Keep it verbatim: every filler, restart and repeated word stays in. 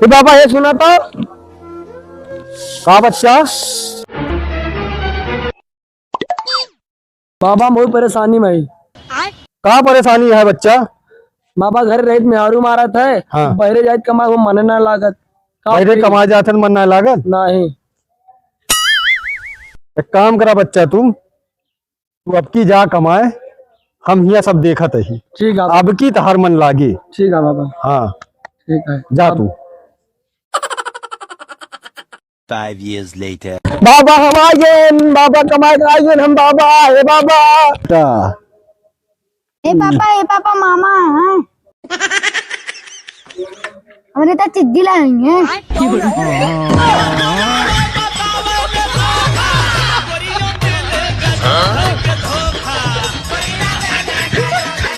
ए बाबा, ए सुना तो। का बच्चा? बाबा, बहुत परेशानी में ही। का परेशानी है बच्चा? बाबा, घर रहित मेहरू मारत है, हाँ। बहरे जाइत कमाए, वो मन ना लागत। का बहरे करी? कमाए जात है, मन ना लागत? नहीं। एक काम करा बच्चा, तू, तू अब की जा कमाए, हम हिया सब देखत ही। ठीक है। अब की तहार मन लागे। ठीक है बाबा। हाँ। ठीक है। जा अब तू। Five years later. बाबा, हम आ गए, बाबा, कमाए के आ गए हम, बाबा, हे बाबा। का? ए पापा, ए पापा, मामा है। हमरे तो चिज्जी लाई है।